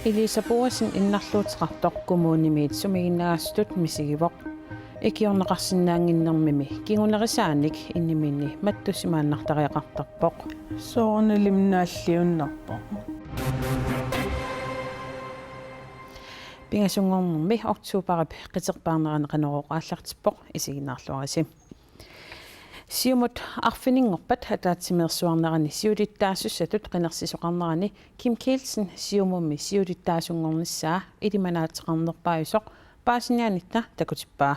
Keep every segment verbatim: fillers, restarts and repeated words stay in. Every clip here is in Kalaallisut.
Elisa Boesen innarluuteqartoq kommunimiit sumiginnagaasutut misigivoq. Ikiorneqarsinnaannginnermimi kingunerisaanik inimini mattussimaannartariaqartarpoq. Soorunalimi naalliunnarpoq. Pingasunngornermi oktoberip qiterpaarnerani Qanorooq aallartippoq, isiginnaarluarisi. Siumut arfininngorpat ataatsimeersuarnerani siulittaasussatut qinersisoqarnerani Kim Kielsen Siumumi siulittaasunngornissaa ilimanaateqarnerpaajusoq paasiniaanitta takutippaa.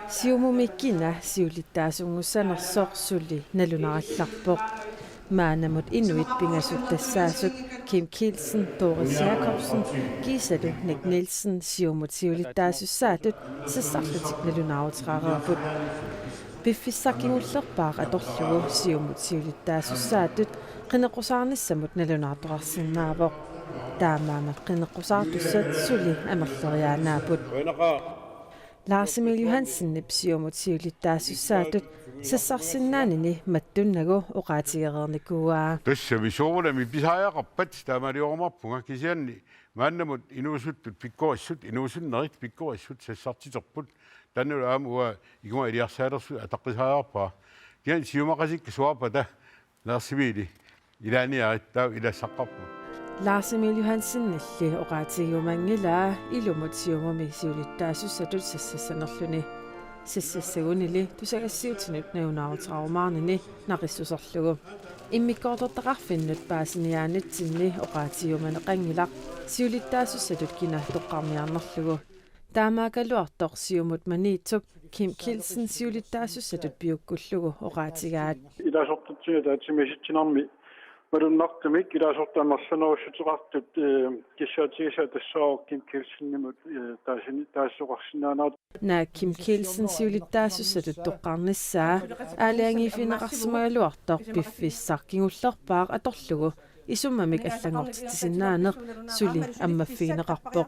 Siumumi kina siulittaasunnguussanersoq suli nalunarallarpoq. Maannamut inuit pingasut tassaasut Kim Kielsen, Doris Jakobsen kiisalu Nick Nielsen Siumut siulittaasussaatut sassarlutik nalunaaruteqareerput. Piffissaq kingullerpaaq atorlugu Siumut siulittaasussaatut qineqqusaarnissamut nalunaartoqarsinnaavoq. Taamaammat qineqqusaartussat suli amerleriaannaapput. Lars Emil Johansenip Siumut siulittaasussaatut sassarsinnaanini mattunnagu oqaatigereernikuuaa. Tassami soorunami pisariaqarpat taamaaliorumaarpunga, kisianni maannamut inuusuttut pikkorissut, inuusunnerit pikkorissut sassartiterput. Taannalu aamma uanga ikunga iliarsaalersut ataqqisariaqarpara. Kisianni siumaqatikka suaarpata Lars Emili ilaaniarit taava ilassaqarpunga. Lars Emil Johansenilli oqaatigiumanngilaa ilumut Siumumi siulittaasussatut sassassanerluni. Sassassagunili tusagassiuutinut nalunaaruteqarumaarnini naqissuserlugu. Immikkoortortaqarfinnut paasiniaanitsinni oqaatigiumaneqanngilaq siulittaasussatut kina toqqarniarnerlugu. Taamaakkaluartoq Siumut Maniitsup Kim Kielsen siulittaasussatut piukkullugu oqaatigaat. Ilaasortatsinni ataatsimiisitsinermi malunnartumik ilaasortat amerlanerussuteqartut, eh, kissaatigisaat tassaavoq Kim Kielsenimut, eh, taasini-, taassuseqarsinnaanera. Naak Kim Kielsen siulittaasussatut toqqarnissaa aalajangiiffigineqarsimagaluartoq piffissaq kingullerpaaq atorlugu isummamik allanngortitsisinnaaneq suli ammaffigineqarpoq.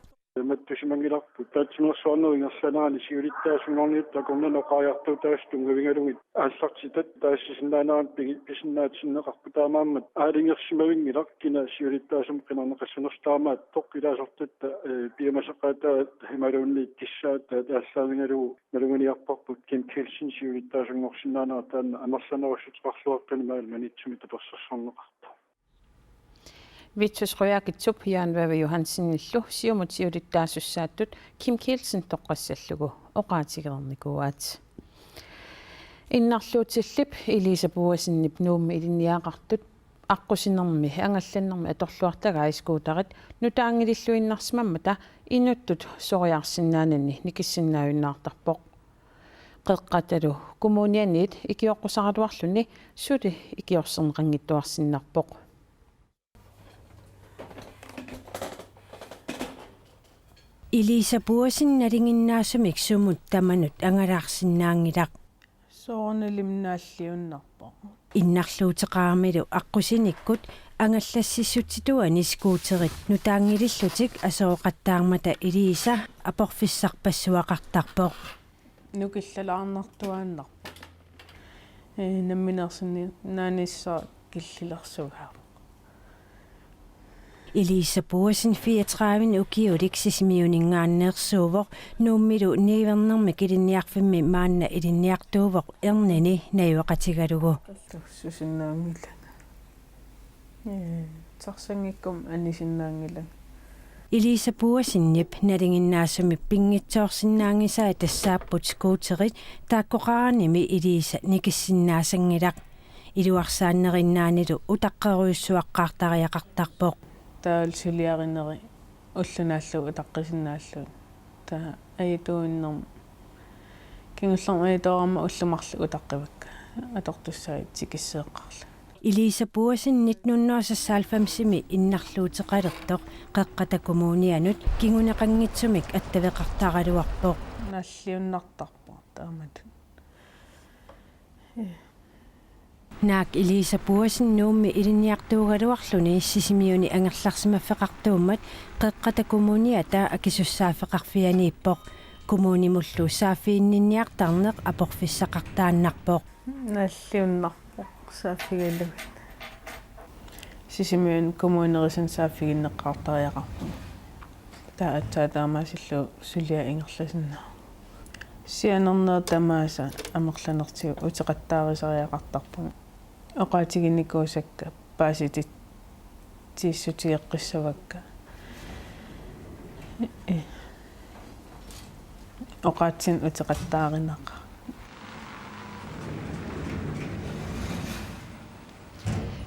Mattussimaanngilarput ataatsimeersuarnerup ingerlanerani siulittaasunngorniuttut akornanni oqariartuutaasut tunngavigalugit aallartitat taasisinnaanerat pigi-, pisinnaatitsinneqarput, taamaammat aalajangersimavinngilaq kina siulittaasumik qinerneqassanersoq, taamaattoq ilaasortatta, eh, piumasaqaataat imaluunniit kissaataat aallaavigalugu maluginiarparput Kim Kielsen siulittaasunngorsinnaanera taanna amerlanerussuteqarluaqqani maani Maniitsumi tapersersorneqartoq. Vittus Qujaukitsup Jaan Veve Johansenillu Siumut siulittaasussaattut Kim Kielsen toqqassallugu oqaatigereernikuuaat. Innarluutillip Elisa Boasenip Nuummi ilinniagaqartut aqqusinermi angallannermi atorluartagai skuuterit nutaanngililluinnarsimammata inuttut soriarsinnaanani nikissinnaajunnaartarpoq. Qeqqatalu Kommunianiit ikioqqusaraluarluni suli ikiorserneqanngittuarsinnarpoq. Elisa Boasen nalinginnaasumik sumut tamanut angalaarsinnaanngilaq. Soorunalimi naalliunnarpoq. Innarluuteqaramilu aqqusinikkut angallassissutituani skuuterit nutaanngilillutik asooqattaarmata Elisa aporfissarpassuaqartarpoq. Nukillalaarnartuaannarpoq. Ee, nammineersinnaanissaq killilersugaavoq. Elisa Boasen fireogtredive ukiulik Sisimiuninngaanneersuuvoq, Nuummilu niuernermik ilinniarfimmi maanna ilinniartuuvoq ernini najugaqatigalugu. Susinnaanngilanga. Ee, tarsanngikkuma anisinnaanngilanga. Elisa Boasenip nalinginnaasumik pinngitsoorsinnaanngisai tassaapput skuuterit, taakkoqaranimi Elisa nikissinnaasanngilaq. Iluarsaannerinnaanilu utaqqerujussuaqqaartariaqartarpoq. Taavalu suliarineri ulloq naallugu utaqqisinnaallugit. Taava ajatuinnarmik. Kingullermik ajatoorama ullut marluk utaqqivakka. Atortussaavit tikisseeqqaarlugit. Elisa Boasen nitten hundrede og seksoghalvfemsimi innarluuteqalertoq Qeqqata Kommunianut kinguneqanngitsumik attaveqartaraluarpoq. Naalliunnartarpoq taamatut. Ee. Naak Elisa Boesen Nuummi ilinniartuugaluarluni Sisimiuni angerlarsimaffeqartuummat Qeqqata Kommuniata akisussaaffeqarfianiippoq. Kommunimullu saaffiginninniartarneq aporfissaqartaannarpoq. Nalliunnarpoq saaffigalugit. Sisimiuni kommunerisanni saaffiginneqqaartariaqarpunga. Taava aatsaat taamaasillugu suliaq ingerlasinnaasoq. Sianernerit tamaasa amerlanertigut uteqattaarisariaqartarpunga. Oqaatiginikuusakka paasititsiissutigeqqissavakka. Oqaatsinut uteqattaarinaqaaq.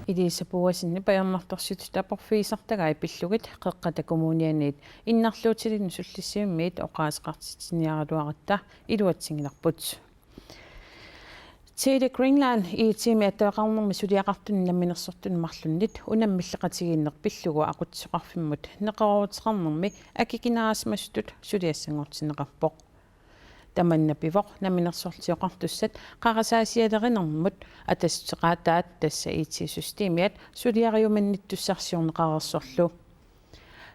Elisa Boesenip ajornartorsiutitut aporfigisartagai pillugit Qeqqata Kommunianiit innarluutilinnut sullissivimmiit oqaaseqartitsiniaraluaratta iluatsinngilarput. Tele Greenland I T-mi attaveqarnermi suliaqartuni namminersortuni marlunnit unammilleqatigiinneq pillugu aqutsisoqarfimmut neqerooruteqarnermi akikinnerisimasutut suliassanngortinneqarpoq. Tamanna pivoq Namminersorlutik Oqartussat qarasaasialerinermut attassuteqaataat, tassa I T-systemiat suliariumannittussarsiorneqareersorlu.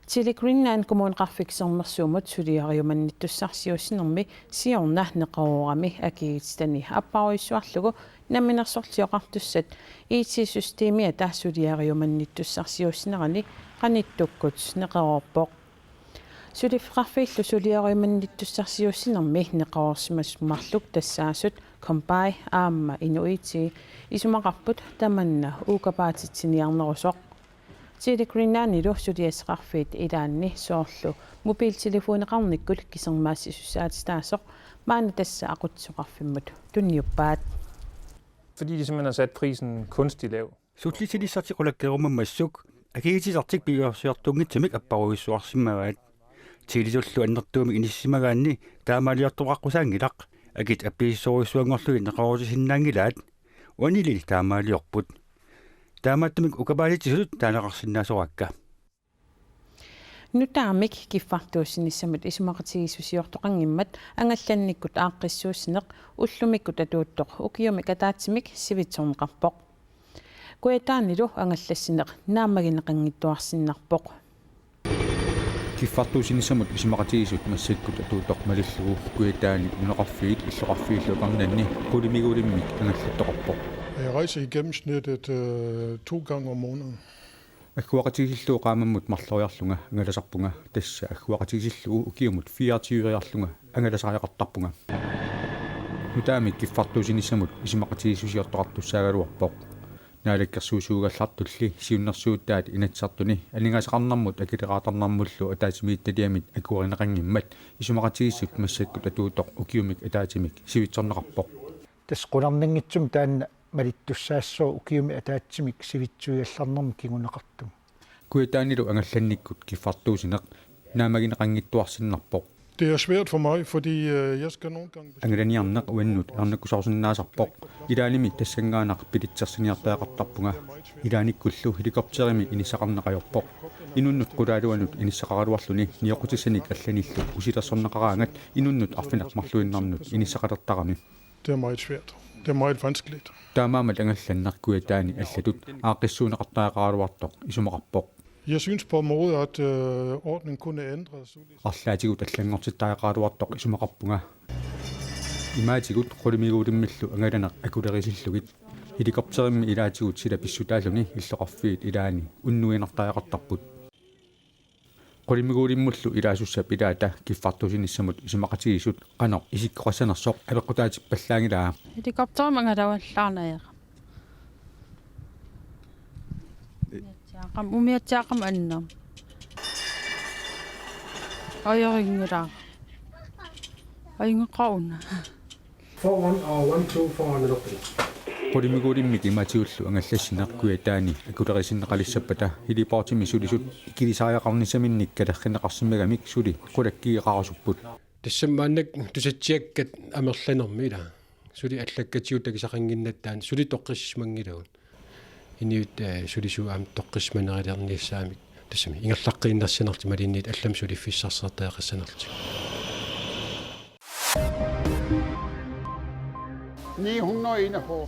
Tele Greenland Kommuneqarfik Sermersuumut suliariumannittussarsiuussinermi siorna neqeroorami akigiititani apparujussuarlugu Namminersorlutik Oqartussat I T-systemiata suliariumannittussarsiuussinerani qanittukkut neqeroorpoq. Suliffeqarfiillu suliariumannittussarsiuussinermi neqeroorsimasut marluk tassaasut Kombai aamma Inuit isumaqarput tamanna uukapaatitsiniarnerusoq. Tele Greenlandilu suliassaqarfiit ilaanni soorlu mobiltelefoneqarnikkut kisermaassisussaatitaasoq maanna tassa aqutsisoqarfimmut tunniuppaat. Fordi de simpelthen har sat prisen kunstigt lav. Sullissilissartik qulakkeerumammassuk akigiittartik piviusorsiortuunngitsumik apparujussuarsimmavaat. Telelullu annertuumik inissisimagaanni taamaaliortoqaqqusaanngilaq, akit appilissorujussuanngorlugit neqeroorutisinnaanngilaat. Uanili taamaaliorput. Taamaattumik uukapaatitsisutut taaneqarsinnaasoraakka. Nutaamik kiffartuussinissamut isumaqatigiissusiortoqanngimmat angallannikkut aaqqissuussineq ullumikkut atuuttoq ukiumik ataatsimik sivitsorneqarpoq. Kujataanilu angallassineq naammagineqanngittuarsinnarpoq. Kiffartuussinissamut isumaqatigiissut massakkut atuuttoq malillugu Kujataani nunaqarfiit illoqarfiillu akornanni qulimiguulimmik angallattoqarpoq. Jeg rejser i gennemsnittet øh, to gange om måneden. Agguaqatigiissillugu qaammammut marloriarlunga angalasarpunga, tassa agguaqatigiissillugu ukiumut fireogtyveriarlunga angalasariaqartarpunga. Nutaamik kiffartuussinissamut isumaqatigiissusiortoqartussaagaluarpoq. Naalakkersuisuugallartulli siunnersuutaat Inatsisartuni aningaasaqarnermut akileraartarnermullu ataatsimiititaliamit akuerineqanngimmat isumaqatigiissut massakkut atuuttoq ukiumik ataatsimik sivitsorneqarpoq. Tassa qularnanngitsumik taanna malittussaassooq ukiumik ataatsimik sivitsuigallarnermik kinguneqartumik. Kujataanilu angallannikkut kiffartuussineq naammagineqanngittuarsinnarpoq. Det er svært for mig, fordi øh, jeg skal nogle gange... Angalaniarneq uannut ernukkusoorsinnaasarpoq. Ilaanimi tassanngaannaq bilitsersiniartariaqartarpunga. Ilaanikkullu helikopterimi inissaqarneq ajorpoq. Inunnut qulaaluanut inissaqaraluarluni nioqqutissanik allanillu usilersorneqaraangat inunnut arfineq-marluinnarnut inissaqalertarami. Det er meget svært. Det er meget vanskeligt. Taamaammat angallanneq Kujataani allatut aaqqissuunneqartariaqaraluartoq isumaqarpoq. Jeg synes på en måde, at øh, ordningen kunne ændres. Arlaatigut allanngortittariaqaraluartoq isumaqarpunga. Imaatigut qulimiguulimmillu angalaneq akulerisillugit. Helikopterimmi ilaatigut sila pissutaalluni illoqarfiit ilaanni unnuinnartariaqartarput. Qulimiguulimmullu ilaasussap ilaata kiffartuussinissamut isumaqatigiissut qanoq isikkoqassanersoq apeqqutaatippallaanngilaa. Helikopterimi angalavallaarneq ajorama. Umiatsiaaqqamut, umiatsiaaqqamut annermik. Ajorinngilara. Ajunngikkaluarpoq una. Foran og one, two, foran og lukket. Qulimiguulimmik imaatigullu angallassineq Kujataani akulerisinneqalissappata heliportimi sulisut ikilisariaqarnissaminnik kalerrinneqarsimmagamik suli qulakkeeqarusupput. Tassami maanna tusatsiakkat amerlanermi ila. Suli allakkatigut takusaqannginnatta taanna suli toqqissisimanngilagut. Inuit sulisut aamma toqqissisimanerulernissaanik tassami ingerlaqqiinnarsimanerlutik malinniit allamik suliffissarsiortariaqassanerlutik. Ni hundrede og enogfyrre.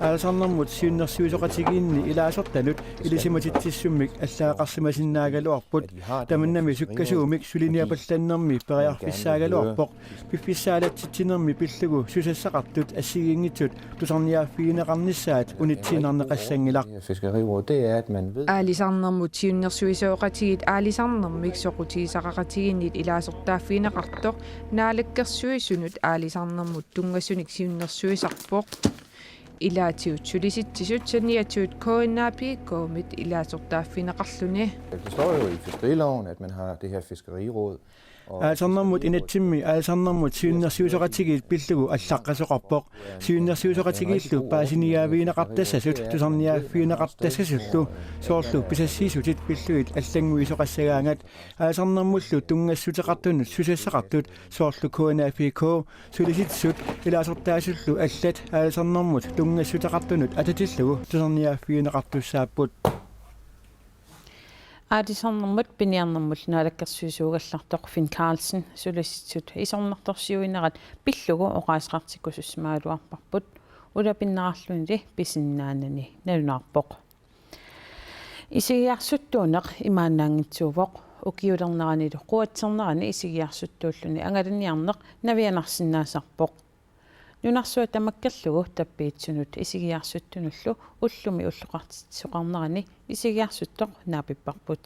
Aalisarnermut siunnersuisoqatigiinni ilaasortanut ilisimatitsissummik allaqqaasimasinnaagaluarput. Tamannami sukkasuumik suliniapallannermi periarfissaagaluarpoq. Piffissaalatsitsinermi pillugu susassaqartut assigiinngitsut tusarniaaffigineqarnissaat unitsiinnarneqassanngilaq. Fiskeriråd, det er, at man ved Aalisarnermut siunnersuisoqatigiit aalisarnermik soqutigisaqaqatigiinnit ilaasortaaffigineqartoq Naalakkersuisunut aalisarnermut tunngasunik siunnersuisarpoq. Ilaatigut Sulisitsisut saniatigut K N A P K-mit ilaasortaaffigineqarluni. Det står jo i fiskeriloven, at man har det her fiskeriråd. Aalisarnermut inatsimmi aalisarnermut siunnersuisoqatigiit pillugu allaqqasoqarpoq. Siunnersuisoqatigiillu paasiniaavigineqartassasut tusarniaaffigineqartassasullu soorlu pisassiissutit pillugit allannguisoqassagaangat. Aalisarnermullu tunngassuteqartunut susassaqartut soorlu K N A P K, Sulisitsisut ilaasortaasullu allat aalisarnermut tunngassuteqartunut atatillugu tusarniaaffigineqartussaapput. Aalisarnermut piniarnermullu naalakkersuisuugallartoq Finn Karlsen Sulisitsisut isornartorsiuinerat pillugu oqaaseqartikkusussimagaluarparput, ulapinnarluni pisinnaanani nalunaarpoq. Isigiarsuuttuuneq imaannaanngitsuuvoq, ukiulerneranilu quatsernerani isigiarsuttuulluni angalaniarneq navianarsinnaasarpoq. Nunarsuaq tamakkerlugu tappiitsunut isigiarsuttunullu ullumi ulloqartitsisoqarnerani isigiarsuttoq naapipparput.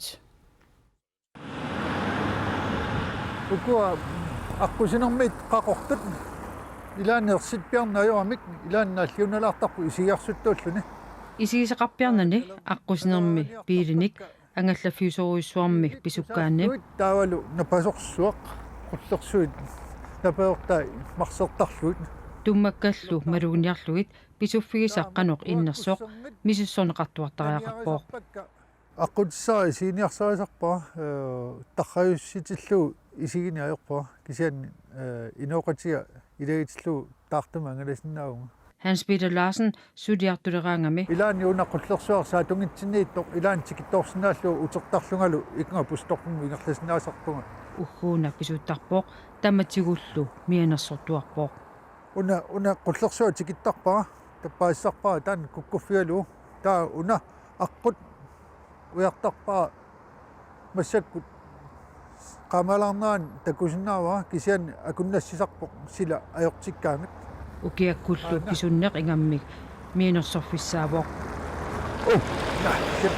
Ukua aqqusinermiit qaqortut ilaanni ersippiarneq ajoramik ilaanni naalliunnalaartarput isigiarsuttuulluni. Isigisaqarpiarnani aqqusinermi biilinik angallaffiusorujussuarmi pisukkaanni. Taavalu napasorsuaq, qullersuit napajortai marsertarlugit. Tummakkallu maluginiarlugit pisuffigisaq qanoq innersoq misissorneqartuartariaqarpoq. Aqqutissara isiginiarsarisarpara, eh, tarrajussitillugu isiginiarpara, kisianni, eh, inooqatiga ilagitillugu taartumik angalasinnaavunga. Hans Peter Larsen suliartuleraangami. Ilaanni una qullersuaq saatunngitsinniittoq ilaanni tikittoorsinnaallugu utertarlungalu ikunga bustorpimut ingerlasinnaasarpunga. Ugguuna pisuttarpoq tamatigullu mianersortuarpoq. Una, una qullersuaq tikittarpara, tappaasisarpara taanna kukkuffigalugu. Taava una aqqut ujartarpara massakkut qaamalaarnerani takusinnaavara kisianni akunnassisarpoq sila ajortikkaangat. Ukiakkullu pisunneq ingammik mianersorfissaavoq. Oh, na, sip.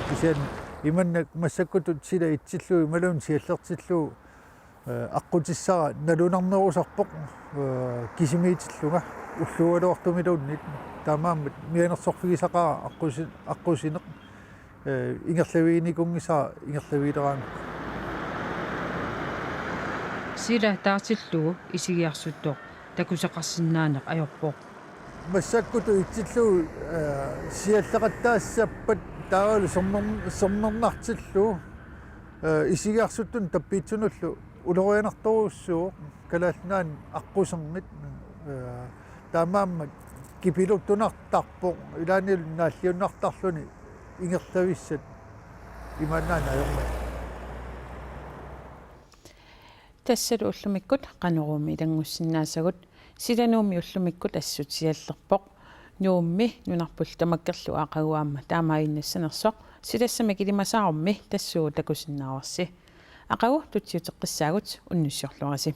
Kisianni imannak massakkutut sila itsillugu imaluunniit siallertillugu, eh, aqqutissara nalunarnerusarpoq, eh, kisimiitillunga ulluugaluartumiluunniit taamaammat mianersorfigisaqaara aqqusi-, aqqusineq, eh, ingerlaviginikuunngisara ingerlavigileraangat. Sila taartillugu isigiarsuttoq takusaqarsinnaaneq ajorpoq. Massakkutut itsillugu, eh, sialleqattaassappat taavalu sermer-, sermernartillugu, eh, isigiarsuttunut tappiitsunullu ulorianartorujussuuvoq Kalaallit Nunaanni aqqusernit, eh, taamaammat kipiluttunartarpoq ilaannilu naalliunnartarluni ingerlavissat imaannaanngillat. Tassalu ullumikkut Qanoruumi ilanngussinnaassagut. Sila Nuummi ullumikkut assut siallerpoq. Nuummi nunarput tamakkerlugu aqagu aamma taamaaginnassanersoq. Silassamik ilimasaarummi tassuugut takusinnaavarsi. Aqagu tutsiuteqqissaagut, unnussiorluarisi.